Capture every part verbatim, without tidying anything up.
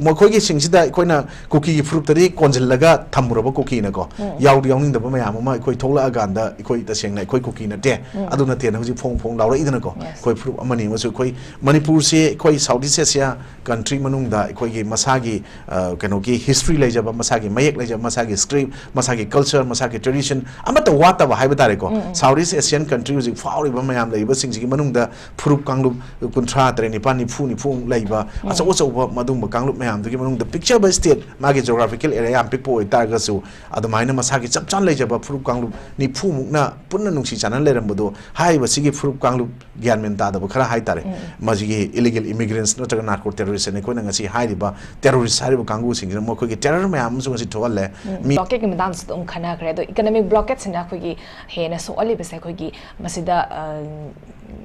ꯃꯈꯣꯏꯒꯤ ꯁꯤꯡꯁꯤꯗ ꯑꯩꯈꯣꯏꯅ ꯀꯨꯀꯤꯒꯤ ꯐꯨꯔꯨꯞꯇꯗꯤ ꯀꯣꯟꯁꯤꯜꯂꯒ ꯊꯝꯃꯨꯔꯕ ꯀꯨꯀꯤꯅꯀꯣ, ꯎꯝ꯫ ꯌꯥꯎꯗꯤ ꯌꯥꯎꯅꯤꯡꯗꯕ ꯃꯌꯥꯝ ꯑꯃ ꯑꯩꯈꯣꯏ ꯊꯣꯛꯂꯛꯑꯀꯥꯟꯗ ꯑꯩꯈꯣꯏ ꯇꯁꯦꯡꯅ ꯑꯩꯈꯣꯏ ꯀꯨꯀꯤ ꯅꯠꯇꯦ, ꯎꯝ꯫ ꯑꯗꯨ ꯅꯠꯇꯦꯅ ꯍꯧꯖꯤꯛ ꯐꯣꯡ ꯐꯣꯡ ꯂꯥꯎꯔꯛꯏꯗꯅꯀꯣ꯫ Yes꯫ ꯑꯩꯈꯣꯏ ꯐꯨꯔꯨꯞ ꯑꯃꯅꯤ ꯑꯃꯁꯨ ꯑꯩꯈꯣꯏ ꯃꯅꯤꯄꯨꯔꯁꯤ ꯑꯩꯈꯣꯏ South East Asia country ꯃꯅꯨꯡꯗ ꯑꯩꯈꯣꯏꯒꯤ ꯃꯁꯥꯒꯤ, ꯑ, ꯀꯩꯅꯣꯒꯤ history ꯂꯩꯖꯕ, ꯃꯁꯥꯒꯤ ꯃꯌꯦꯛ ꯂꯩꯖꯕ, ꯃꯁꯥꯒꯤ script, ꯃꯁꯥꯒꯤ culture, ꯃꯁꯥꯒꯤ tradition ꯑꯃꯠꯇ ꯋꯥꯠꯇꯕ ꯍꯥꯏꯕ ꯇꯥꯔꯦꯀꯣ꯫ ꯎꯝ, ꯎꯝ꯫ South East Asian country ꯍꯧꯖꯤꯛ ꯐꯥꯎꯔꯤꯕ ꯃꯌꯥꯝ ꯂꯩꯔꯤꯕꯁꯤꯡꯁꯤꯒꯤ ꯃꯅꯨꯡꯗ ꯐꯨꯔꯨꯞ ꯀꯥꯡꯂꯨꯞ ꯀꯨꯟꯊ꯭ꯔꯥ ꯇꯔꯦꯠ, ꯅꯤꯄꯥꯜ, ꯅꯤꯐꯨ, ꯅꯤꯐꯨꯃꯨꯛ ꯂꯩꯕ, ꯎꯝ꯫ ꯑꯆꯧ ꯑꯆꯧꯕ ꯃꯗꯨꯒꯨꯝꯕ ꯀꯥꯡꯂꯨꯞ ꯃꯌꯥꯝꯗꯨꯒꯤ ꯃꯅꯨꯡꯗ ꯄꯤꯛꯆꯕ state, ꯃꯥꯒꯤ geographical area ꯌꯥꯝ ꯄꯤꯛꯄ ꯑꯣꯏꯇꯥꯔꯒꯁꯨ, ꯑꯗꯨꯃꯥꯏꯅ ꯃꯁꯥꯒꯤ ꯆꯞ ꯆꯥꯅ ꯂꯩꯖꯕ ꯐꯨꯔꯨꯞ ꯀꯥꯡꯂꯨꯞ ꯅꯤꯐꯨꯃꯨꯛꯅ ꯄꯨꯟꯅ ꯅꯨꯡꯁꯤ ꯆꯥꯟꯅꯅ ꯂꯩꯔꯝꯕꯗꯣ, ꯍꯥꯏꯔꯤꯕ ꯁꯤꯒꯤ ꯐꯨꯔꯨꯞ ꯀꯥꯡꯂꯨꯞ ꯒ꯭ꯌꯥꯟ ꯃꯦꯟ ꯇꯥꯗꯕ ꯈꯔ ꯍꯥꯏꯇꯥꯔꯦ, ꯎꯝ, ꯎꯝ꯫ ꯃꯁꯤꯒꯤ illegal immigrants ꯅꯠꯇ꯭ꯔꯒ narco terrorist ꯍꯥꯏꯅ ꯑꯩꯈꯣꯏꯅ ꯉꯁꯤ ꯍꯥꯏꯔꯤꯕ terrorist ꯍꯥꯏꯔꯤꯕ ꯀꯥꯡꯕꯨꯁꯤꯡꯁꯤꯅ ꯃꯈꯣꯏꯒꯤ terror ꯃꯌꯥꯝ ꯑꯃꯁꯨ ꯉꯁꯤ ꯊꯣꯛꯍꯜꯂꯦ꯫ ꯎꯝ, ꯃꯤ blockade ꯀꯤ ꯃꯇꯥꯡꯁꯤꯗ ꯑꯗꯨꯝ ꯈꯟꯅꯈ꯭ꯔꯦ꯫ ꯑꯗꯣ economic blockade ꯁꯤꯅ ꯑꯩꯈꯣꯏꯒꯤ ꯍꯦꯟꯅ ꯁꯣꯛꯍꯜꯂꯤꯕꯁꯦ ꯑꯩꯈꯣꯏꯒꯤ ꯃꯁꯤꯗ, ꯑ,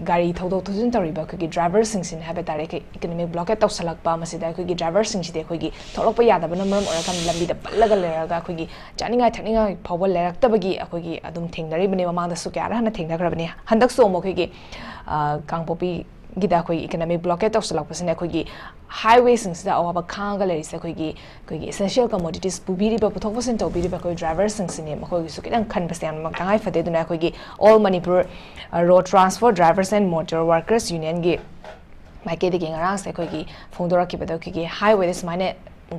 ꯒꯥꯔꯤ ꯊꯧꯗꯣꯛ ꯊꯧꯖꯤꯟ ꯇꯧꯔꯤꯕ ꯑꯩꯈꯣꯏꯒꯤ driver ꯁꯤꯡꯁꯤꯅ ꯍꯥꯏꯕ ꯇꯥꯔꯦ, ꯑꯩꯈꯣꯏ economic blockade ꯇꯧꯁꯜꯂꯛꯄ, ꯃꯁꯤꯗ ꯑꯩꯈꯣꯏꯒꯤ driver ꯁꯤꯡꯁꯤꯗꯤ ꯑꯩꯈꯣꯏꯒꯤ ꯊꯣꯛꯂꯛꯄ ꯌꯥꯗꯕꯅ ꯃꯔꯝ ꯑꯣꯏꯔꯀꯥꯟꯗ ꯂꯝꯕꯤꯗ ꯄꯜꯂꯒ ꯂꯩꯔꯒ ꯑꯩꯈꯣꯏꯒꯤ ꯆꯥꯅꯤꯡꯉꯥꯏ ꯊꯛꯅꯤꯡꯉꯥꯏ ꯐꯥꯎꯕ ꯂꯩꯔꯛꯇꯕꯒꯤ ꯑꯩꯈꯣꯏꯒꯤ ꯑꯗꯨꯝ ꯊꯦꯡꯅꯔꯤꯕꯅꯤ꯫ ꯃꯃꯥꯡꯗꯁꯨ ꯀꯌꯥꯔꯛ ꯍꯟꯅ ꯊꯦꯡꯅꯈ꯭ꯔꯕꯅꯤ꯫ ꯍꯟꯗꯛꯁꯨ ꯑꯃꯨꯛ ꯑꯩꯈꯣꯏꯒꯤ, ꯑ, ꯀꯥꯡꯄꯣꯛꯄꯤꯒꯤꯗ ꯑꯩꯈꯣꯏ economic blockade ꯇꯧꯁꯜꯂꯛꯄꯁꯤꯅ ꯑꯩꯈꯣꯏꯒꯤ highway ꯁꯤꯡꯁꯤꯗ ꯑꯋꯥꯕ ꯈꯥꯡꯉꯒ ꯂꯩꯔꯤꯁꯦ ꯑꯩꯈꯣꯏꯒꯤ, ꯑꯩꯈꯣꯏꯒꯤ essential commodities ꯄꯨꯕꯤꯔꯤꯕ, ꯄꯨꯊꯣꯛ ꯄꯨꯁꯤꯟ ꯇꯧꯕꯤꯔꯤꯕ ꯑꯩꯈꯣꯏ driver ꯁꯤꯡꯁꯤꯅꯦ꯫ ꯃꯈꯣꯏꯒꯤꯁꯨ ꯈꯤꯇꯪ ꯈꯟꯕꯁꯦ ꯌꯥꯝꯅꯃꯛ ꯇꯉꯥꯏ ꯐꯗꯦ꯫ ꯑꯗꯨꯅ ꯑꯩꯈꯣꯏꯒꯤ All Manipur, ꯑ, Road Transport Drivers and Motor Workers Union ꯒꯤ ꯃꯥꯏꯀꯩꯗꯒꯤ ꯉꯔꯥꯡꯁꯦ ꯑꯩꯈꯣꯏꯒꯤ ꯐꯣꯡꯗꯣꯔꯛꯈꯤꯕꯗ ꯑꯩꯈꯣꯏꯒꯤ highway ꯗ ꯁꯨꯃꯥꯏꯅ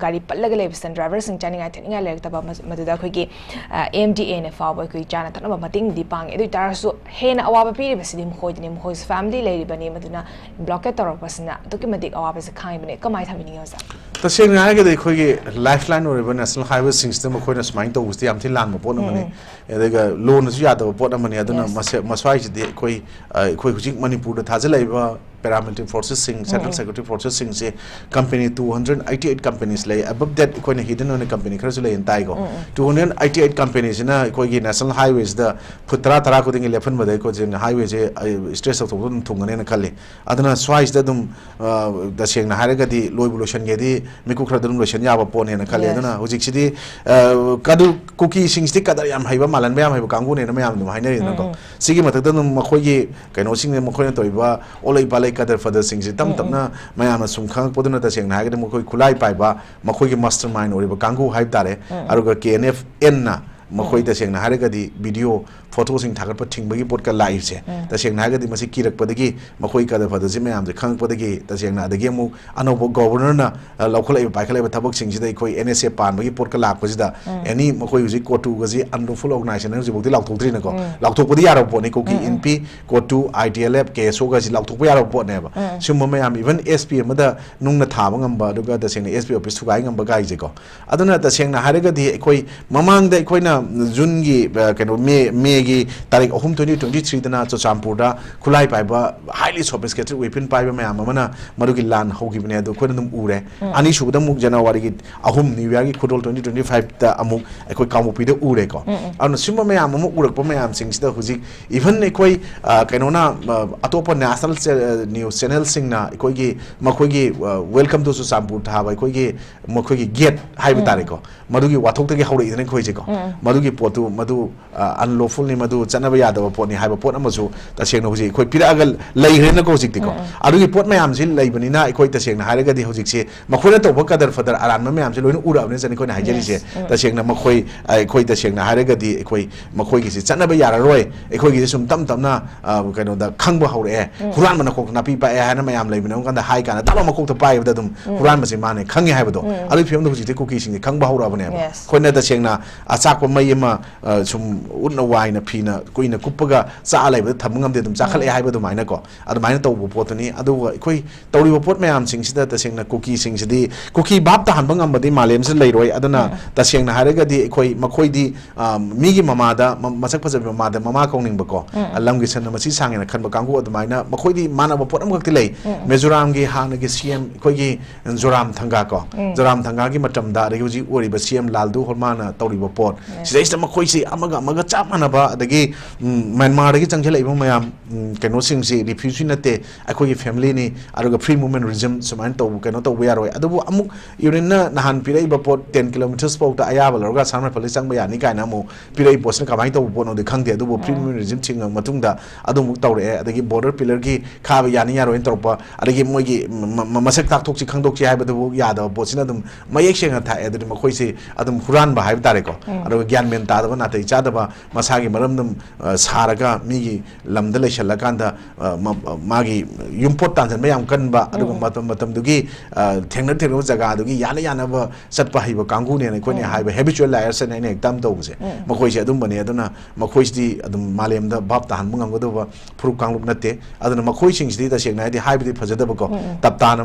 ꯒꯥꯔꯤ ꯄꯜꯂꯒ ꯂꯩꯕꯁꯤꯅ driver ꯁꯤꯡ ꯆꯥꯅꯤꯡꯉꯥꯏ ꯊꯛꯅꯤꯡꯉꯥꯏ ꯂꯩꯔꯛꯇꯕ, ꯃ-, ꯃꯗꯨꯗ ꯑꯩꯈꯣꯏꯒꯤ, ꯑ, M D A ꯅ ꯐꯥꯎꯕ ꯑꯩꯈꯣꯏꯒꯤ ꯆꯥꯅ ꯊꯛꯅꯕ ꯃꯇꯦꯡꯗꯤ ꯄꯥꯡꯉꯤ꯫ ꯑꯗꯨ ꯑꯣꯏ ꯇꯥꯔꯁꯨ ꯍꯦꯟꯅ ꯑꯋꯥꯕ ꯄꯤꯔꯤꯕꯁꯤꯗꯤ ꯃꯈꯣꯏꯗꯅꯤ꯫ ꯃꯈꯣꯏꯁꯨ family ꯂꯩꯔꯤꯕꯅꯤ, ꯃꯗꯨꯅ blockade ꯇꯧꯔꯛꯄꯁꯤꯅ ꯑꯗꯨꯛꯀꯤ ꯃꯇꯤꯛ ꯑꯋꯥꯕꯁꯦ ꯈꯥꯡꯉꯤꯕꯅꯤ꯫ ꯀꯃꯥꯏꯅ ꯊꯝꯕꯤꯅꯤꯡꯉꯤ ꯑꯣꯖꯥ? ꯇꯁꯦꯡꯅ ꯍꯥꯏꯔꯒꯗꯤ ꯑꯩꯈꯣꯏꯒꯤ lifeline ꯑꯣꯏꯔꯤꯕ national highway ꯁꯤꯡꯁꯤꯗ ꯃꯈꯣꯏꯅ ꯁꯨꯃꯥꯏꯅ ꯇꯧꯕꯁꯤꯗꯤ ꯌꯥꯝ ꯊꯤꯅ ꯂꯥꯟꯕ ꯄꯣꯠ ꯑꯃꯅꯤ꯫ ꯎꯝ, ꯎꯝ꯫ ꯑꯗꯨꯒ law ꯅꯁꯨ ꯌꯥꯗꯕ ꯄꯣꯠ ꯑꯃꯅꯤ꯫ ꯑꯗꯨꯅ Yes꯫ ꯃꯁꯦ-, ꯃꯁ꯭ꯋꯥꯏꯁꯤꯗꯤ ꯑꯩꯈꯣꯏ, ꯑ, ꯑꯩꯈꯣꯏ ꯍꯧꯖꯤꯛ ꯃꯅꯤꯄꯨꯔꯗ ꯊꯥꯖꯤꯜꯂꯛꯏꯕ paramilitary forces ꯁꯤꯡ, Central ꯎꯝ, ꯎꯝ꯫ Security Forces ꯁꯤꯡꯁꯦ company two hundred eighty eight companies ꯂꯩ꯫ Above that ꯑꯩꯈꯣꯏꯅ hidden ꯑꯣꯏꯅ company ꯈꯔꯁꯨ ꯂꯩꯌꯦꯅ ꯇꯥꯏꯀꯣ꯫ ꯎꯝ, ꯎꯝ꯫ Two hundred eighty eight company ꯁꯤꯅ ꯑꯩꯈꯣꯏꯒꯤ national highway ꯁꯤꯗ foot ꯇꯔꯥ, ꯇꯔꯥ ꯈꯨꯗꯤꯡꯒꯤ ꯂꯦꯞꯍꯟꯕꯗ ꯑꯩꯈꯣꯏ ꯍꯧꯖꯤꯛ highway ꯁꯦ, ꯑ, stretch ꯇꯧꯊꯣꯛꯄ ꯑꯗꯨꯝ ꯊꯨꯡꯒꯅꯦꯅ ꯈꯜꯂꯤ꯫ ꯑꯗꯨꯅ ꯁ꯭ꯋꯥꯏꯁꯤꯗ ꯑꯗꯨꯝ, ꯑ, ꯇꯁꯦꯡꯅ ꯍꯥꯏꯔꯒꯗꯤ ꯂꯣꯏꯕꯨ ꯂꯣꯏꯁꯤꯟꯒꯦꯗꯤ ꯃꯤꯀꯨꯞ ꯈꯔꯗ ꯑꯗꯨꯝ ꯂꯣꯏꯁꯤꯟ ꯌꯥꯕ ꯄꯣꯠꯅꯦꯅ ꯈꯜꯂꯦ꯫ Yes. ꯑꯗꯨꯅ ꯍꯧꯖꯤꯛꯁꯤꯗꯤ, ꯑ, ꯀꯗꯨ ꯀꯨꯀꯤꯁꯤꯡꯁꯤꯗꯤ ꯀꯗꯔ ꯌꯥꯝ ꯍꯩꯕ, ꯃꯥꯜꯍꯟꯕ ꯌꯥꯝ ꯍꯩꯕ ꯀꯥꯡꯕꯨꯅꯦꯅ ꯃꯌꯥꯝ ꯑꯗꯨꯝ ꯍꯥꯏꯅꯔꯤꯗꯅꯀꯣ꯫ ꯎꯝ, ꯎꯝ꯫ ꯁꯤꯒꯤ ꯃꯊꯛꯇ ꯑꯗꯨꯝ ꯃꯈꯣꯏꯒꯤ ꯀꯩꯅꯣꯁꯤꯡꯅ, ꯃꯈꯣꯏꯅ ꯇꯧꯔꯤꯕ ꯑꯣꯂꯩ ꯄꯥꯂꯩ ꯀꯗꯔ ꯐꯗꯔꯁꯤꯡꯁꯤ ꯇꯞ ꯎꯝ, ꯎꯝ꯫ ꯇꯞꯅ ꯃꯌꯥꯝꯅ ꯁꯨꯝ ꯈꯪꯉꯛꯄꯗꯨꯅ, ꯇꯁꯦꯡꯅ ꯍꯥꯏꯔꯒꯗꯤ ꯃꯈꯣꯏ ꯈꯨꯠꯂꯥꯏ ꯄꯥꯏꯕ, ꯃꯈꯣꯏꯒꯤ mastermind ꯑꯣꯏꯔꯤꯕ ꯀꯥꯡꯕꯨ ꯍꯥꯏꯕ ꯇꯥꯔꯦ꯫ ꯎꯝ, ꯎꯝ꯫ ꯑꯗꯨꯒ K N F N ꯅ ꯃꯈꯣꯏ ꯎꯝ, ꯎꯝ꯫ ꯇꯁꯦꯡꯅ ꯍꯥꯏꯔꯒꯗꯤ video, photo ꯁꯤꯡ ꯊꯥꯒꯠꯄ ꯊꯤꯡꯕꯒꯤ ꯄꯣꯠꯀ ꯂꯥꯛꯏꯕꯁꯦ, ꯎꯝ꯫ ꯇꯁꯦꯡꯅ ꯍꯥꯏꯔꯒꯗꯤ ꯃꯁꯤ ꯀꯤꯔꯛꯄꯗꯒꯤ, ꯃꯈꯣꯏ ꯀꯗꯔ ꯐꯗꯔꯁꯤ ꯃꯌꯥꯝꯁꯦ ꯈꯪꯉꯛꯄꯗꯒꯤ, ꯇꯁꯦꯡꯅ ꯑꯗꯒꯤ ꯑꯃꯨꯛ ꯑꯅꯧꯕ governor ꯅ, ꯑ, ꯂꯧꯈꯠꯂꯛꯏꯕ, ꯄꯥꯏꯈꯠꯂꯛꯏꯕ ꯊꯕꯛꯁꯤꯡꯁꯤꯗ ꯑꯩꯈꯣꯏ N S A ꯄꯥꯟꯕꯒꯤ ꯄꯣꯠꯀ ꯂꯥꯛꯄꯁꯤꯗ, um. Any ꯃꯈꯣꯏ ꯍꯧꯖꯤꯛ COTU ꯒꯁꯤ unlawful organization ꯍꯥꯏꯅ ꯍꯧꯖꯤꯛꯐꯥꯎꯗꯤ ꯂꯥꯎꯊꯣꯛꯇ꯭ꯔꯤꯅꯀꯣ꯫ ꯎꯝ꯫ ꯂꯥꯎꯊꯣꯛꯄꯗꯤ ꯌꯥꯔꯕ ꯄꯣꯠꯅꯤ, ꯀꯨꯀꯤ ꯎꯝ, ꯎꯝ꯫ ꯏꯟꯄꯤ, COTU, I T L F, K S O ꯒꯁꯤ ꯂꯥꯎꯊꯣꯛꯄ ꯌꯥꯔꯕ ꯄꯣꯠꯅꯦꯕ꯫ ꯎꯝ꯫ ꯁꯤꯒꯨꯝꯕ ꯃꯌꯥꯝ, even S P ꯑꯃꯗ ꯅꯨꯡꯅ ꯊꯥꯕ ꯉꯝꯕ, ꯑꯗꯨꯒ ꯇꯁꯦꯡꯅ S P office ꯊꯨꯒꯥꯏ ꯉꯝꯕ ꯀꯥꯏꯁꯦꯀꯣ꯫ ꯑꯗꯨꯅ ꯇꯁꯦꯡꯅ ꯍꯥꯏꯔꯒꯗꯤ ꯑꯩꯈꯣꯏ ꯃꯃꯥꯡꯗ ꯑꯩꯈꯣꯏꯅ June ꯒꯤ, ꯑ, ꯀꯩꯅꯣ, May, May ꯒꯤ ꯇꯥꯔꯤꯛ ꯑꯍꯨꯝ, twenty twenty-three ꯗꯅ ꯆꯨꯔꯆꯥꯟꯄꯨꯔꯗ ꯈꯨꯠꯂꯥꯏ ꯄꯥꯏꯕ, highly sophisticated weapon ꯄꯥꯏꯕ ꯃꯌꯥꯝ ꯑꯃꯅ ꯃꯗꯨꯒꯤ ꯂꯥꯟ ꯍꯧꯈꯤꯕꯅꯦ, ꯑꯗꯨ ꯑꯩꯈꯣꯏꯅ ꯑꯗꯨꯝ ꯎꯔꯦ꯫ ꯎꯝ꯫ ꯑꯅꯤꯁꯨꯕꯗ ꯑꯃꯨꯛ January ꯒꯤ ꯑꯍꯨꯝ, New Year ꯒꯤ ꯈꯨꯗꯣꯜ twenty twenty-five ꯇ ꯑꯃꯨꯛ ꯑꯩꯈꯣꯏ ꯀꯥꯡꯄꯣꯛꯄꯤꯗ ꯎꯔꯦꯀꯣ꯫ ꯎꯝ, ꯎꯝ꯫ ꯑꯗꯨꯅ ꯁꯤꯒꯨꯝꯕ ꯃꯌꯥꯝ ꯑꯃ ꯎꯔꯛꯄ ꯃꯌꯥꯝꯁꯤꯡꯁꯤꯗ ꯍꯧꯖꯤꯛ even ꯑꯩꯈꯣꯏ, ꯑ, ꯀꯩꯅꯣꯅ, ꯑ, ꯑꯇꯣꯞꯄ national ꯆꯦ-, news channel ꯁꯤꯡꯅ ꯑꯩꯈꯣꯏꯒꯤ, ꯃꯈꯣꯏꯒꯤ, ꯑ, Welcome to ꯆꯨꯔꯆꯥꯟꯄꯨꯔ ꯊꯥꯕ ꯑꯩꯈꯣꯏꯒꯤ, ꯃꯈꯣꯏꯒꯤ gate ꯍꯥꯏꯕ ꯎꯝ꯫ ꯇꯥꯔꯦꯀꯣ, ꯃꯗꯨꯒꯤ ꯋꯥꯊꯣꯛꯇꯒꯤ ꯍꯧꯔꯛꯏꯗꯅ ꯑꯩꯈꯣꯏꯁꯦꯀꯣ꯫ ꯎꯝ, ꯎꯝ꯫ ꯃꯗꯨꯒꯤ ꯄꯣꯠꯇꯨ, ꯃꯗꯨ, ꯑ, unlawful ꯅꯤ, ꯃꯗꯨ ꯆꯠꯅꯕ ꯌꯥꯗꯕ ꯄꯣꯠꯅꯤ ꯍꯥꯏꯕ ꯄꯣꯠ ꯑꯃꯁꯨ ꯇꯁꯦꯡꯅ ꯍꯧꯖꯤꯛ ꯑꯩꯈꯣꯏ ꯄꯤꯔꯛꯑꯒ ꯂꯩꯈ꯭ꯔꯦꯅꯀꯣ ꯍꯧꯖꯤꯛꯇꯤꯀꯣ꯫ ꯎꯝ, ꯎꯝ꯫ ꯑꯗꯨꯒꯤ ꯄꯣꯠ ꯃꯌꯥꯝꯁꯤ ꯂꯩꯕꯅꯤꯅ ꯑꯩꯈꯣꯏ ꯇꯁꯦꯡꯅ ꯍꯥꯏꯔꯒꯗꯤ ꯍꯧꯖꯤꯛꯁꯦ ꯃꯈꯣꯏꯅ ꯇꯧꯕ ꯀꯗꯔ ꯐꯗꯔ ꯑꯔꯥꯟꯕ ꯃꯌꯥꯝꯁꯦ ꯂꯣꯏꯅ ꯎꯔꯛꯑꯕꯅꯤꯅ ꯑꯩꯈꯣꯏꯅ ꯍꯥꯏꯖꯔꯤꯁꯦ꯫ Yes. ꯎꯝ꯫ ꯇꯁꯦꯡꯅ ꯃꯈꯣꯏ, ꯑꯩꯈꯣꯏ ꯇꯁꯦꯡꯅ ꯍꯥꯏꯔꯒꯗꯤ ꯑꯩꯈꯣꯏ ꯃꯈꯣꯏꯒꯤꯁꯤ ꯆꯠꯅꯕ ꯌꯥꯔꯔꯣꯏ, ꯑꯩꯈꯣꯏꯒꯤꯁꯤ ꯁꯨꯝ ꯇꯞ ꯇꯞꯅ, ꯑ, ꯀꯩꯅꯣꯗ ꯈꯪꯕ ꯍꯧꯔꯛꯑꯦ, ꯎꯝ꯫ ꯍꯨꯔꯥꯟꯕꯅ ꯀꯣꯛꯇ ꯅꯥꯄꯤ ꯄꯥꯛꯑꯦ ꯍꯥꯏꯅ ꯃꯌꯥꯝ ꯂꯩꯕꯅꯦ꯫ ꯑꯗꯨꯝ ꯀꯥꯟꯗ ꯍꯥꯏ ꯀꯥꯟꯗ ꯇꯞꯅ ꯃꯀꯣꯛꯇ ꯄꯥꯏꯕꯗ ꯑꯗꯨꯝ ꯎꯝ꯫ ꯍꯨꯔꯥꯟꯕꯁꯦ ꯃꯥꯅꯦ ꯈꯪꯉꯦ ꯍꯥꯏꯕꯗꯣ꯫ ꯎꯝ꯫ ꯑꯗꯨꯒꯤ ꯐꯤꯕꯝꯗ ꯍꯧꯖꯤꯛꯇꯤ ꯀꯨꯀꯤꯁꯤꯡꯁꯦ ꯈꯪꯕ ꯍꯧꯔꯛꯑꯕꯅꯦꯕ꯫ Yes. ꯑꯩꯈꯣꯏꯅ ꯇꯁꯦꯡꯅ ꯑꯆꯥꯛꯄ ꯃꯩ ꯑꯃ, ꯑ, ꯁꯨꯝ ꯎꯠꯅ ꯋꯥꯏꯅ ꯐꯤꯅ ꯀꯨꯏꯅ ꯀꯨꯞꯄꯒ ꯆꯥꯛꯑ ꯂꯩꯕꯗ ꯊꯝꯕ ꯉꯝꯗꯦ, ꯑꯗꯨꯝ ꯆꯥꯈꯠꯂꯛꯑꯦ ꯎꯝ꯫ ꯍꯥꯏꯕ ꯑꯗꯨꯃꯥꯏꯅꯀꯣ꯫ ꯑꯗꯨꯃꯥꯏꯅ ꯇꯧꯕ ꯄꯣꯠꯇꯨꯅꯤ꯫ ꯑꯗꯨꯒ ꯑꯩꯈꯣꯏ ꯇꯧꯔꯤꯕ ꯄꯣꯠ ꯃꯌꯥꯝꯁꯤꯡꯁꯤꯗ ꯇꯁꯦꯡꯅ ꯀꯨꯀꯤꯁꯤꯡꯁꯤꯗꯤ, ꯀꯨꯀꯤ ꯚꯥꯞ ꯇꯥꯍꯟꯕ ꯉꯝꯕꯗꯤ ꯃꯥꯂꯦꯝꯁꯤꯗ ꯂꯩꯔꯣꯏ꯫ ꯑꯗꯨꯅ ꯎꯝ꯫ ꯇꯁꯦꯡꯅ ꯍꯥꯏꯔꯒꯗꯤ ꯑꯩꯈꯣꯏ ꯃꯈꯣꯏꯗꯤ, ꯑ, ꯃꯤꯒꯤ ꯃꯃꯥꯗ, ꯃ-, ꯃꯁꯛ ꯐꯖꯕꯤ ꯃꯃꯥꯗ ꯃꯃꯥ ꯀꯧꯅꯤꯡꯕꯀꯣ, ꯎꯝ꯫ ꯑ, ꯂꯝꯒꯤ ꯁꯟꯅ ꯃꯁꯤ ꯁꯥꯡꯉꯦꯅ ꯈꯟꯕ ꯀꯥꯡꯕꯨ ꯑꯗꯨꯃꯥꯏꯅ ꯃꯈꯣꯏꯗꯤ ꯃꯥꯟꯅꯕ ꯄꯣꯠ ꯑꯃꯈꯛꯇꯤ ꯂꯩ꯫ ꯎꯝ, ꯎꯝ꯫ ꯃꯤꯖꯣꯔꯥꯝꯒꯤ ꯍꯥꯟꯅꯒꯤ C M ꯑꯩꯈꯣꯏꯒꯤ ꯖꯣꯔꯥꯝ ꯊꯪꯒꯥ ꯀꯣ, ꯎꯝ꯫ ꯖꯣꯔꯥꯝ ꯊꯪꯒꯥꯒꯤ ꯃꯇꯝꯗ, ꯑꯗꯒꯤ ꯍꯧꯖꯤꯛ ꯑꯣꯏꯔꯤꯕ C M ꯂꯥꯜꯗꯨ ꯍꯣꯔꯃꯥꯅ ꯇꯧꯔꯤꯕ ꯄꯣꯠ, ꯎꯝ꯫ ꯁꯤꯗꯩꯁꯤꯗ ꯃꯈꯣꯏꯁꯤ ꯑꯃꯒ ꯑꯃꯒ ꯆꯞ ꯃꯥꯟꯅꯕ, ꯑꯗꯒꯤ ꯎꯝ, ꯃ꯭ꯌꯥꯟꯃꯥꯔꯗꯒꯤ ꯆꯪꯁꯤꯜꯂꯛꯏꯕ ꯃꯌꯥꯝ, ꯎꯝ, ꯀꯩꯅꯣꯁꯤꯡꯁꯤ ꯔꯤꯐ꯭ꯌꯨꯖꯤ ꯅꯠꯇꯦ, ꯑꯩꯈꯣꯏꯒꯤ ꯐꯦꯃꯤꯂꯤꯅꯤ, ꯑꯗꯨꯒ ꯐ꯭ꯔꯤ ꯃꯨꯚꯃꯦꯟ ꯔꯤꯖꯤꯝ ꯁꯨꯃꯥꯏꯅ ꯇꯧꯕ, ꯀꯩꯅꯣ ꯇꯧꯕ ꯌꯥꯔꯣꯏ꯫ ꯑꯗꯨꯕꯨ ꯑꯃꯨꯛ ꯌꯨꯅꯤꯌꯟꯅ ꯅꯍꯥꯟ ꯄꯤꯔꯛꯏꯕ ꯄꯣꯠ, ꯇꯦꯟ ꯀꯤꯂꯣꯃꯤꯇꯔꯁ ꯐꯥꯎꯗ ꯑꯌꯥꯕ ꯂꯧꯔꯒ ꯑꯁꯥꯝ ꯔꯥꯏꯐꯜꯗ ꯆꯪꯕ ꯌꯥꯅꯤ ꯀꯥꯏꯅ ꯑꯃꯨꯛ ꯄꯤꯔꯛꯏ ꯄꯣꯠꯁꯤꯅ ꯀꯃꯥꯏꯅ ꯇꯧꯕ ꯄꯣꯠꯅꯣꯗꯤ ꯈꯪꯗꯦ꯫ ꯑꯗꯨꯕꯨ ꯐ꯭ꯔꯤ ꯃꯨꯚꯃꯦꯟ ꯔꯤꯖꯤꯝ ꯊꯤꯡꯉ ꯃꯇꯨꯡꯗ ꯑꯗꯨ ꯑꯃꯨꯛ ꯇꯧꯔꯛꯑꯦ꯫ ꯑꯗꯒꯤ ꯕꯣꯔꯗꯔ ꯄꯤꯂꯔꯒꯤ ꯈꯥꯕ ꯌꯥꯅꯤ ꯌꯥꯔꯣꯏꯅ ꯇꯧꯔꯛꯄ, ꯑꯗꯒꯤ ꯃꯣꯏꯒꯤ ꯃ-, ꯃ-, ꯃꯁꯛ ꯇꯥꯛꯊꯣꯛꯁꯤ ꯈꯪꯗꯣꯛꯁꯤ ꯍꯥꯏꯕꯗꯨꯕꯨ ꯌꯥꯗꯕ ꯄꯣꯠꯁꯤꯅ ꯑꯗꯨꯝ ꯃꯌꯦꯛ ꯁꯦꯡꯅ ꯊꯥꯛꯑꯦ꯫ ꯑꯗꯨꯗꯤ ꯃꯈꯣꯏꯁꯤ ꯑꯗꯨꯝ ꯍꯨꯔꯥꯟꯕ ꯍꯥꯏꯕ ꯇꯥꯔꯦꯀꯣ꯫ ꯑꯗꯨꯒ ꯒ꯭ꯌꯥꯟ ꯃꯦꯟ ꯇꯥꯗꯕ, ꯅꯥꯇꯩ ꯆꯥꯗꯕ, ꯃꯁꯥꯒꯤ ꯃꯔꯝꯗꯝ, ꯑ, ꯁꯥꯔꯒ ꯃꯤꯒꯤ ꯂꯝꯗ ꯂꯩꯁꯜꯂꯀꯥꯟꯗ, ꯑ, ꯃ-, ꯃꯥꯒꯤ ꯌꯨꯝꯄꯣꯠ ꯇꯥꯟꯁꯤꯟꯕ ꯌꯥꯝ ꯀꯟꯕ, ꯑꯗꯨꯒ ꯃꯇꯝ ꯃꯇꯝꯗꯨꯒꯤ, ꯑ, ꯊꯦꯡꯅ ꯊꯦꯡꯅꯕ ꯖꯒꯥꯗꯨꯒꯤ ꯌꯥꯅ ꯌꯥꯅꯕ ꯆꯠꯄ ꯍꯩꯕ ꯀꯥꯡꯕꯨꯅꯦꯅ ꯑꯩꯈꯣꯏꯅ ꯍꯥꯏꯕ ꯍꯦꯕꯤꯆꯨꯋꯦꯜ ꯂꯥꯏꯌꯔꯁ ꯍꯥꯏꯅ ꯑꯩꯅ ꯍꯦꯛꯇ ꯑꯃ ꯇꯧꯕꯁꯦ, ꯃꯈꯣꯏꯁꯦ ꯑꯗꯨꯝꯕꯅꯦ꯫ ꯑꯗꯨꯅ ꯃꯈꯣꯏꯁꯤꯗꯤ ꯑꯗꯨꯝ ꯃꯥꯂꯦꯝꯗ ꯚꯥꯞ ꯇꯥꯍꯟꯕ ꯉꯝꯒꯗꯧꯕ ꯐꯨꯔꯨꯞ ꯀꯥꯡꯂꯨꯞ ꯅꯠꯇꯦ꯫ ꯑꯗꯨꯅ ꯃꯈꯣꯏꯁꯤꯡꯁꯤꯗꯤ ꯇꯁꯦꯡꯅ ꯍꯥꯏꯗꯤ, ꯍꯥꯏꯕꯗꯤ ꯐꯖꯗꯕꯀꯣ, ꯇꯞꯇꯥꯅ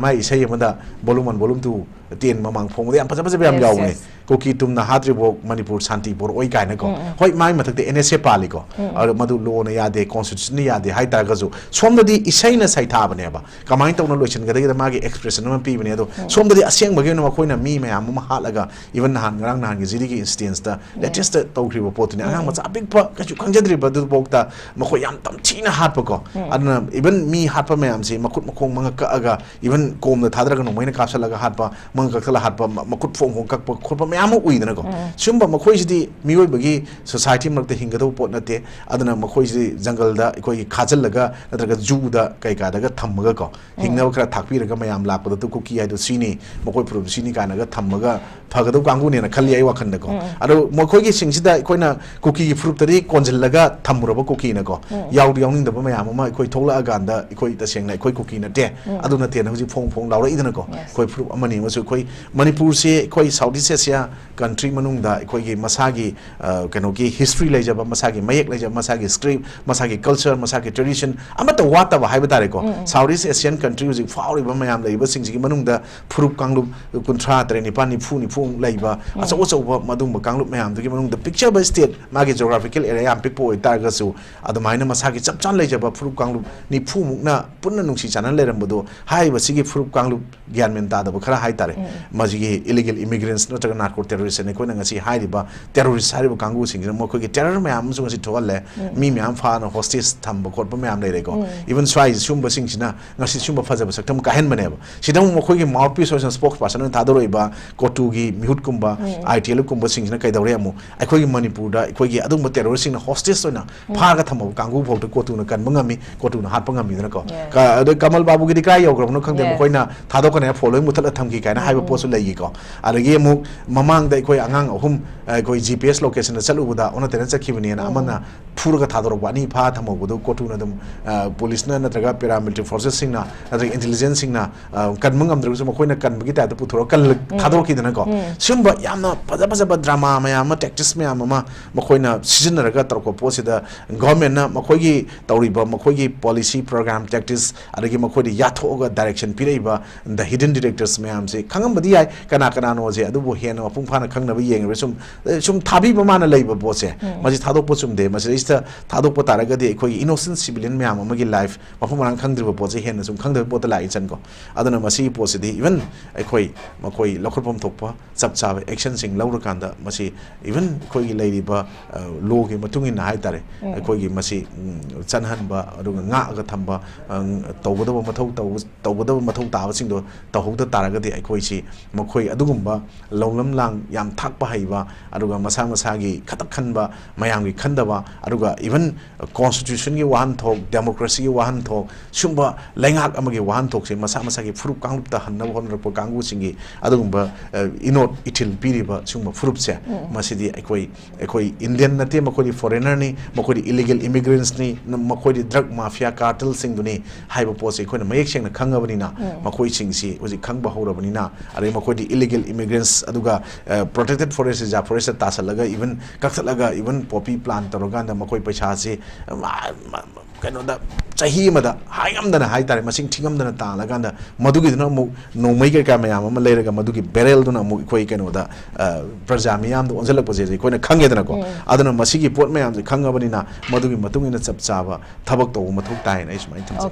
ꯃꯥꯒꯤ ꯏꯁꯩ ꯑꯃꯗ volume one, volume two, ten ꯃꯃꯥꯡ ꯐꯣꯡꯕꯗ ꯌꯥꯝ ꯐꯖ ꯐꯖꯕ ꯌꯥꯝ ꯌꯥꯎꯕꯅꯦ꯫ ꯀꯨꯀꯤ ꯇꯨꯝꯅ ꯍꯥꯠꯇ꯭ꯔꯤꯐꯥꯎ ꯃꯅꯤꯄꯨꯔ ꯁꯥꯟꯇꯤ ꯄꯨꯔꯛꯑꯣꯏ ꯀꯥꯏꯅꯀꯣ꯫ ꯍꯣꯏ, ꯃꯥꯏ ꯃꯊꯛꯇ N S A ꯄꯥꯜꯂꯤꯀꯣ꯫ ꯑꯗꯣ ꯃꯗꯨ ꯂꯣꯅ ꯌꯥꯗꯦ, ꯀꯣꯟꯁꯇꯤꯇ꯭ꯌꯨꯁꯟꯅ ꯌꯥꯗꯦ ꯍꯥꯏ ꯇꯥꯔꯒꯁꯨ, ꯁꯣꯝꯗꯗꯤ ꯏꯁꯩꯅ ꯁꯩꯊꯥꯕꯅꯦꯕ꯫ ꯀꯃꯥꯏꯅ ꯇꯧꯅ ꯂꯣꯏꯁꯤꯟꯒꯗꯒꯦꯗ ꯃꯥꯒꯤ ꯑꯦꯛꯁꯄ꯭ꯔꯦꯁꯟ ꯑꯃ ꯄꯤꯕꯅꯦ꯫ ꯑꯗꯣ ꯁꯣꯝꯗꯗꯤ ꯑꯁꯦꯡꯕꯒꯤ ꯑꯣꯏꯅ ꯃꯈꯣꯏꯅ ꯃꯤ ꯃꯌꯥꯝ ꯑꯃ ꯍꯥꯠꯂꯒ, even ꯅꯍꯥꯟ, ꯉꯔꯥꯡ ꯅꯍꯥꯟꯒꯤ ꯖꯤꯔꯤꯒꯤ ꯏꯟꯁꯤꯗꯦꯟꯁꯇ ꯂꯦꯇꯦꯁꯇ ꯇꯧꯈ꯭ꯔꯤꯕ ꯄꯣꯠꯇꯨꯅꯤ꯫ ꯑꯉꯥꯡ ꯃꯆꯥ ꯑꯄꯤꯛꯄ, ꯀꯩꯁꯨ ꯈꯪꯖꯗ꯭ꯔꯤꯕ ꯑꯗꯨꯐꯥꯎꯗ ꯃꯈꯣꯏ ꯌꯥꯝ ꯇꯝꯊꯤꯅ ꯍꯥꯠꯄꯀꯣ꯫ ꯑꯗꯨꯅ even ꯃꯤ ꯍꯥꯠꯄ ꯃꯌꯥꯝꯁꯤ ꯃꯈꯨꯠ ꯃꯈꯣꯡ ꯃꯉꯛ ꯀꯛꯑꯒ, even ꯀꯣꯝꯗ ꯊꯥꯗꯔꯒ ꯅꯣꯡꯃꯩꯅ ꯀꯥꯞꯁꯤꯜꯂꯒ ꯍꯥꯠꯄ, ꯃꯉꯛ ꯀꯛꯊꯠꯂ ꯍꯥꯠꯄ, ꯃ-, ꯃꯈꯨꯠ ꯐꯣꯡ ꯐꯣꯡ ꯀꯛꯄ ꯈꯣꯠꯄ ꯃꯌꯥꯝ ꯑꯃ ꯎꯏꯗꯅꯀꯣ꯫ ꯁꯤꯒꯨꯝꯕ ꯃꯈꯣꯏꯁꯤꯗꯤ ꯃꯤꯑꯣꯏꯕꯒꯤ ꯁꯣꯁꯥꯏꯇꯤ ꯃꯔꯛꯇ ꯍꯤꯡꯒꯗꯧꯕ ꯄꯣꯠ ꯅꯠꯇꯦ꯫ ꯑꯗꯨꯅ ꯃꯈꯣꯏꯁꯤꯗꯤ ꯖꯪꯒꯜꯗ ꯑꯩꯈꯣꯏꯒꯤ ꯈꯥꯖꯤꯜꯂꯒ ꯅꯠꯇ꯭ꯔꯒ ꯖꯨꯗ ꯀꯩꯀꯥꯗꯒ ꯊꯝꯃꯒꯀꯣ, ꯍꯤꯡꯅꯕ ꯈꯔ ꯊꯥꯛꯄꯤꯔꯒ ꯃꯌꯥꯝ ꯂꯥꯛꯄꯗ ꯇꯨ ꯀꯨꯀꯤ ꯍꯥꯏꯗꯣ ꯁꯤꯅꯤ, ꯃꯈꯣꯏ ꯐꯨꯔꯨꯞ ꯁꯤꯅꯤ ꯀꯥꯏꯅꯒ ꯊꯝꯃꯒ ꯐꯒꯗꯧꯕ ꯀꯥꯡꯕꯨꯅꯦꯅ ꯈꯜꯂꯤ ꯑꯩ ꯋꯥꯈꯜꯗꯀꯣ꯫ ꯑꯗꯣ ꯃꯈꯣꯏꯒꯤ ꯁꯤꯡꯁꯤꯗ ꯑꯩꯈꯣꯏꯅ ꯀꯨꯀꯤꯒꯤ ꯐꯨꯔꯨꯞꯇꯗꯤ ꯀꯣꯟꯁꯤꯜꯂꯒ ꯊꯝꯃꯨꯔꯕ ꯀꯨꯀꯤꯅꯀꯣ, ꯌꯥꯎꯗꯤ ꯌꯥꯎꯅꯤꯡꯗꯕ ꯃꯌꯥꯝ ꯑꯃ ꯑꯩꯈꯣꯏ ꯊꯣꯛꯂꯛꯑꯀꯥꯟꯗ, ꯑꯩꯈꯣꯏ ꯇꯁꯦꯡꯅ ꯑꯩꯈꯣꯏ ꯀꯨꯀꯤ ꯅꯠꯇꯦ, ꯑꯗꯨ ꯅꯠꯇꯦꯅ ꯍꯧꯖꯤꯛ ꯐꯣꯡ ꯐꯣꯡ ꯂꯥꯎꯔꯛꯏꯗꯅꯀꯣ꯫ ꯑꯩꯈꯣꯏ ꯐꯨꯔꯨꯞ ꯑꯃꯅꯤ ꯑꯃꯁꯨ, ꯑꯩꯈꯣꯏ ꯃꯅꯤꯄꯨꯔꯁꯦ ꯑꯩꯈꯣꯏ South East Asia country ꯃꯅꯨꯡꯗ ꯑꯩꯈꯣꯏꯒꯤ ꯃꯁꯥꯒꯤ, ꯑ, ꯀꯩꯅꯣꯒꯤ history ꯂꯩꯖꯕ, ꯃꯁꯥꯒꯤ ꯃꯌꯦꯛ ꯂꯩꯖꯕ, ꯃꯁꯥꯒꯤ script, ꯃꯁꯥꯒꯤ culture, ꯃꯁꯥꯒꯤ tradition ꯑꯃꯠꯇ ꯋꯥꯠꯇꯕ ꯍꯥꯏꯕ ꯇꯥꯔꯦꯀꯣ꯫ South East Asian country ꯍꯧꯖꯤꯛ ꯐꯥꯎꯔꯤꯕ ꯃꯌꯥꯝ ꯂꯩꯔꯤꯕꯁꯤꯡꯁꯤꯒꯤ ꯃꯅꯨꯡꯗ ꯐꯨꯔꯨꯞ ꯀꯥꯡꯂꯨꯞ ꯀꯨꯟꯊ꯭ꯔꯥ ꯇꯔꯦꯠ, ꯅꯤꯄꯥꯜ, ꯅꯤꯐꯨ, ꯅꯤꯐꯨ ꯂꯩꯕ ꯑꯆꯧ ꯑꯆꯧꯕ ꯃꯗꯨꯒꯨꯝꯕ ꯀꯥꯡꯂꯨꯞ ꯃꯌꯥꯝꯗꯨꯒꯤ ꯃꯅꯨꯡꯗ, ꯄꯤꯛꯆꯕ state, ꯃꯥꯒꯤ geographical area ꯌꯥꯝ ꯄꯤꯛꯄ ꯑꯣꯏꯇꯥꯔꯒꯁꯨ, ꯑꯗꯨꯃꯥꯏꯅ ꯃꯁꯥꯒꯤ ꯆꯞ ꯆꯥꯅ ꯂꯩꯖꯕ ꯐꯨꯔꯨꯞ ꯀꯥꯡꯂꯨꯞ ꯅꯤꯐꯨ ꯃꯨꯛꯅ ꯄꯨꯟꯅ ꯅꯨꯡꯁꯤ ꯆꯥꯟꯅꯅ ꯂꯩꯔꯝꯕꯗꯣ, ꯍꯥꯏꯔꯤꯕ ꯁꯤꯒꯤ ꯐꯨꯔꯨꯞ ꯀꯥꯡꯂꯨꯞ ꯒ꯭ꯌꯥꯟ ꯃꯦꯟ ꯇꯥꯗꯕ ꯈꯔ ꯍꯥꯏꯇꯥꯔꯦ꯫ ꯃꯁꯤꯒꯤ illegal immigrants ꯅꯠꯇ꯭ꯔꯒ narco terrorist ꯍꯥꯏꯅ ꯑꯩꯈꯣꯏꯅ ꯉꯁꯤ ꯍꯥꯏꯔꯤꯕ terrorist ꯍꯥꯏꯔꯤꯕ ꯀꯥꯡꯕꯨꯁꯤꯡꯁꯤꯅ ꯃꯈꯣꯏꯒꯤ terror ꯃꯌꯥꯝ ꯑꯃꯁꯨ ꯉꯁꯤ ꯊꯣꯛꯍꯜꯂꯦ꯫ ꯃꯤ ꯃꯌꯥꯝ ꯐꯥꯅ hostage ꯊꯝꯕ ꯈꯣꯠꯄ ꯃꯌꯥꯝ ꯂꯩꯔꯦꯀꯣ꯫ Even ꯁ꯭ꯋꯥꯏ ꯁꯤꯒꯨꯝꯕꯁꯤꯡꯁꯤꯅ ꯉꯁꯤ ꯁꯤꯒꯨꯝꯕ ꯐꯖꯕ ꯁꯛꯇꯝ ꯀꯥꯏꯍꯟꯕꯅꯦꯕ꯫ ꯁꯤꯗ ꯑꯃꯨꯛ ꯃꯈꯣꯏꯒꯤ mouthpiece ꯑꯣꯏꯅ spokesperson ꯑꯣꯏꯅ ꯊꯥꯗꯣꯔꯛꯏꯕ ꯀꯣꯇꯨꯒꯤ ꯃꯤꯍꯨꯠꯀꯨꯝꯕ, I T L ꯀꯨꯝꯕꯁꯤꯡꯁꯤꯅ ꯀꯩꯗꯧꯔꯦ, ꯑꯃꯨꯛ ꯑꯩꯈꯣꯏꯒꯤ ꯃꯅꯤꯄꯨꯔꯗ ꯑꯩꯈꯣꯏꯒꯤ ꯑꯗꯨꯒꯨꯝꯕ terrorist ꯁꯤꯡꯅ hostage ꯑꯣꯏꯅ ꯐꯥꯔꯒ ꯊꯝꯃꯕ ꯀꯥꯡꯕꯨ ꯐꯥꯎꯗ ꯀꯣꯇꯨꯅ ꯀꯟꯕ ꯉꯝꯃꯤ, ꯀꯣꯇꯨꯅ ꯍꯥꯠꯄ ꯉꯝꯃꯤꯗꯅꯀꯣ꯫ ꯀ-, ꯑꯗꯩ ꯀꯃꯜ ꯕꯥꯕꯨꯒꯤꯗꯤ ꯀꯥꯏ ꯌꯧꯈ꯭ꯔꯕꯅꯣ ꯈꯪꯗꯦ, ꯃꯈꯣꯏꯅ ꯊꯥꯗꯣꯛꯀꯅꯤ ꯍꯥꯏ ꯐꯣꯟ ꯂꯣꯏ ꯃꯨꯊꯠꯂ ꯊꯝꯈꯤ ꯀꯥꯏꯅ ꯍꯥꯏꯕ ꯄꯣꯠꯁꯨ ꯂꯩꯈꯤꯀꯣ꯫ ꯑꯗꯒꯤ ꯑꯃꯨꯛ ꯃꯃꯥꯡꯗ ꯑꯩꯈꯣꯏ ꯑꯉꯥꯡ ꯑꯍꯨꯝ, ꯑ, ꯑꯩꯈꯣꯏ G P S location ꯗ ꯆꯠꯂꯨꯕꯗ ꯑꯣꯟꯅ ꯇꯩꯅ ꯆꯠꯈꯤꯕꯅꯦꯅ ꯑꯃꯅ ꯐꯨꯔꯒ ꯊꯥꯗꯣꯔꯛꯄ, ꯑꯅꯤ ꯐꯥ ꯊꯝꯍꯧꯕꯗꯨ ꯀꯣꯇꯨꯅ ꯑꯗꯨꯝ, ꯑ, police ꯅ ꯅꯠꯇ꯭ꯔꯒ paramilitary forces ꯁꯤꯡꯅ ꯅꯠꯇ꯭ꯔꯒ intelligence ꯁꯤꯡꯅ, ꯑ, ꯀꯟꯕ ꯉꯝꯗ꯭ꯔꯒꯁꯨ ꯃꯈꯣꯏꯅ ꯀꯟꯕꯒꯤ type ꯇ ꯄꯨꯊꯣꯔꯛꯑ ꯀꯜꯂ ꯊꯥꯗꯣꯔꯛꯈꯤꯗꯅꯀꯣ꯫ ꯁꯤꯒꯨꯝꯕ ꯌꯥꯝꯅ ꯐꯖ ꯐꯖꯕ drama ꯃꯌꯥꯝ ꯑꯃ, tactics ꯃꯌꯥꯝ ꯑꯃ ꯃꯈꯣꯏꯅ ꯁꯤꯖꯤꯟꯅꯔꯒ ꯇꯧꯔꯛꯄ ꯄꯣꯠꯁꯤꯗ government ꯅ ꯃꯈꯣꯏꯒꯤ ꯇꯧꯔꯤꯕ ꯃꯈꯣꯏꯒꯤ policy, program, tactics ꯑꯗꯒꯤ ꯃꯈꯣꯏꯗ ꯌꯥꯊꯣꯛꯑꯒ direction ꯄꯤꯔꯛꯏꯕ the hidden directors ꯃꯌꯥꯝꯁꯦ ꯈꯪꯉꯝꯕꯗꯤ ꯌꯥꯏ, ꯀꯅꯥ ꯀꯅꯥꯅꯣꯁꯦ, ꯑꯗꯨꯕꯨ ꯍꯦꯟꯅ ꯃꯄꯨꯡ ꯐꯥꯅ ꯈꯪꯅꯕ ꯌꯦꯡꯉꯕ ꯁꯨꯝ, ꯑ, ꯁꯨꯝ ꯊꯥꯕꯤꯕ ꯃꯥꯅ ꯂꯩꯕ ꯄꯣꯠꯁꯦ, ꯃꯁꯤ ꯊꯥꯗꯣꯛꯄ ꯆꯨꯝꯗꯦ꯫ ꯃꯁꯤꯗꯩꯁꯤꯗ ꯊꯥꯗꯣꯛꯄ ꯇꯥꯔꯒꯗꯤ ꯑꯩꯈꯣꯏꯒꯤ innocent civilian ꯃꯌꯥꯝ ꯑꯃꯒꯤ life ꯃꯐꯝ ꯃꯔꯥꯡ ꯈꯪꯗ꯭ꯔꯤꯕ ꯄꯣꯠꯁꯦ ꯍꯦꯟꯅ ꯁꯨꯝ ꯈꯪꯗꯕ ꯄꯣꯠꯇ ꯂꯥꯛꯏ ꯆꯟꯀꯣ꯫ ꯑꯗꯨꯅ ꯃꯁꯤꯒꯤ ꯄꯣꯠꯁꯤꯗꯤ even ꯑꯩꯈꯣꯏ ꯃꯈꯣꯏ ꯂꯧꯈꯠꯐꯝ ꯊꯣꯛꯄ ꯆꯞ ꯆꯥꯕ action ꯁꯤꯡ ꯂꯧꯔꯀꯥꯟꯗ ꯃꯁꯤ even ꯑꯩꯈꯣꯏꯒꯤ ꯂꯩꯔꯤꯕ, ꯑ, law ꯒꯤ ꯃꯇꯨꯡ ꯏꯟꯅ ꯍꯥꯏꯇꯥꯔꯦ, ꯑꯩꯈꯣꯏꯒꯤ ꯃꯁꯤ, ꯎꯝ, ꯆꯠꯅꯍꯟꯕ ꯑꯗꯨꯒ ꯉꯥꯛꯑꯒ ꯊꯝꯕ, ꯑ, ꯇꯧꯒꯗꯕ ꯃꯊꯧ ꯇꯧ-, ꯇꯧꯒꯗꯕ ꯃꯊꯧ ꯇꯥꯕꯁꯤꯡꯗꯣ ꯇꯧꯍꯧꯗ ꯇꯥꯔꯒꯗꯤ ꯑꯩꯈꯣꯏꯁꯤ ꯃꯈꯣꯏ ꯑꯗꯨꯒꯨꯝꯕ ꯂꯧꯂꯝ ꯂꯥꯡ ꯌꯥꯝ ꯊꯥꯛꯄ ꯍꯩꯕ, ꯑꯗꯨꯒ ꯃꯁꯥ ꯃꯁꯥꯒꯤ ꯈꯛꯇ ꯈꯟꯕ, ꯃꯌꯥꯝꯒꯤ ꯈꯟꯗꯕ, ꯑꯗꯨꯒ even constitution ꯒꯤ ꯋꯥꯍꯟꯊꯣꯛ, democracy ꯒꯤ ꯋꯥꯍꯟꯊꯣꯛ, ꯁꯤꯒꯨꯝꯕ ꯂꯩꯉꯥꯛ ꯑꯃꯒꯤ ꯋꯥꯍꯟꯊꯣꯛꯁꯦ ꯃꯁꯥ ꯃꯁꯥꯒꯤ ꯐꯨꯔꯨꯞ ꯀꯥꯡꯂꯨꯞꯇ ꯍꯟꯅꯕ ꯍꯣꯠꯅꯔꯛꯄ ꯀꯥꯡꯕꯨꯁꯤꯡꯒꯤ ꯑꯗꯨꯒꯨꯝꯕ, ꯑ, ꯏꯅꯣꯠ ꯏꯊꯤꯜ ꯄꯤꯔꯤꯕ ꯁꯤꯒꯨꯝꯕ ꯐꯨꯔꯨꯞꯁꯦ, ꯃꯁꯤꯗꯤ ꯑꯩꯈꯣꯏ, ꯑꯩꯈꯣꯏ Indian ꯅꯠꯇꯦ, ꯃꯈꯣꯏꯗꯤ foreigner ꯅꯤ, ꯃꯈꯣꯏꯗꯤ illegal immigrants ꯅꯤ, ꯅ-, ꯃꯈꯣꯏꯗꯤ drug mafia cartel ꯁꯤꯡꯗꯨꯅꯤ ꯍꯥꯏꯕ ꯄꯣꯠꯁꯦ ꯑꯩꯈꯣꯏꯅ ꯃꯌꯦꯛ ꯁꯦꯡꯅ ꯈꯪꯉꯕꯅꯤꯅ, ꯃꯈꯣꯏꯁꯤꯡꯁꯤ ꯍꯧꯖꯤꯛ ꯈꯪꯕ ꯍꯧꯔꯕꯅꯤꯅ, ꯑꯗꯩ ꯃꯈꯣꯏꯗꯤ illegal immigrants, ꯑꯗꯨꯒ, ꯑ, protected forest, reserve forest ꯇ ꯇꯥꯁꯜꯂꯒ even ꯀꯛꯊꯠꯂꯒ even poppy plant ꯇꯧꯔꯀꯥꯟꯗ ꯃꯈꯣꯏ ꯄꯩꯁꯥꯁꯤ, ꯑ, ꯃ-, ꯃ-, ꯀꯩꯅꯣꯗ ꯆꯍꯤ ꯑꯃꯗ ꯍꯥꯏꯉꯝꯗꯅ ꯍꯥꯏꯇꯥꯔꯦ, ꯃꯁꯤꯡ ꯊꯤꯉꯝꯗꯅ ꯇꯥꯜꯂꯀꯥꯟꯗ ꯃꯗꯨꯒꯤꯗꯨꯅ ꯑꯃꯨꯛ ꯅꯣꯡꯃꯩ ꯀꯩꯀꯥ ꯃꯌꯥꯝ ꯑꯃ ꯂꯩꯔꯒ ꯃꯗꯨꯒꯤ barrel ꯗꯨꯅ ꯑꯃꯨꯛ ꯑꯩꯈꯣꯏ ꯀꯩꯅꯣꯗ, ꯑ, ꯄ꯭ꯔꯖꯥ ꯃꯤꯌꯥꯝꯗ ꯑꯣꯟꯁꯤꯜꯂꯛꯄꯁꯦ ꯑꯩꯈꯣꯏꯅ ꯈꯪꯉꯦꯗꯅꯀꯣ꯫ ꯑꯗꯨꯅ ꯃꯁꯤꯒꯤ ꯄꯣꯠ ꯃꯌꯥꯝꯁꯦ ꯈꯪꯉꯕꯅꯤꯅ ꯃꯗꯨꯒꯤ ꯃꯇꯨꯡ ꯏꯟꯅ ꯆꯞ ꯆꯥꯕ ꯊꯕꯛ ꯇꯧꯕ ꯃꯊꯧ ꯇꯥꯏꯅ ꯑꯩ ꯁꯨꯃꯥꯏꯅ ꯊꯝꯖꯒꯦ꯫